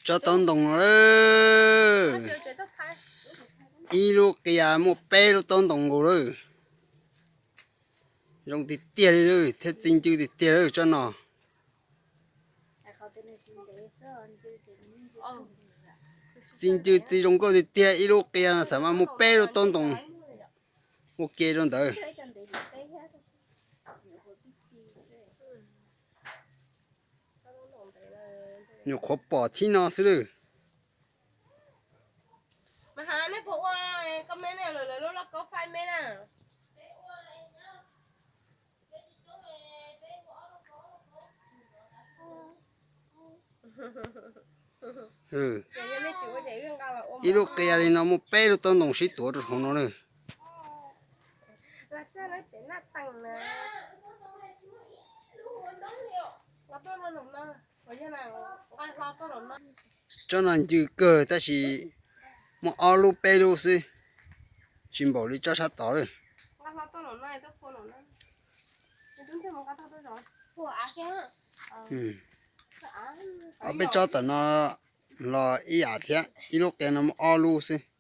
Tsob taub ntoos no lawm. Ib lub qia muaj peb lub taub ntoos nkaus lawm. Zoo tiag tiag li lawm thiab txi ncw tiag tiag lawm tsob no. Txi ncw txi zoo nkauj tiag tiag, ib lub qia no xav mas muaj peb lub taub ntoos ua ke rau ntawd. Nyuam qhuav pom thib no xwb lawm. Ib lub qia li no muaj peb lub taub ntoos sib tuav rau hauv no lawm. Tsob no ncw kawg tab sis muaj ob lub peb lub xwb, tsis npaum li tsob sab tod lawm. Ob peb tsob tom no los ib yam thiab, ib lub qia no muaj ob lub xwb.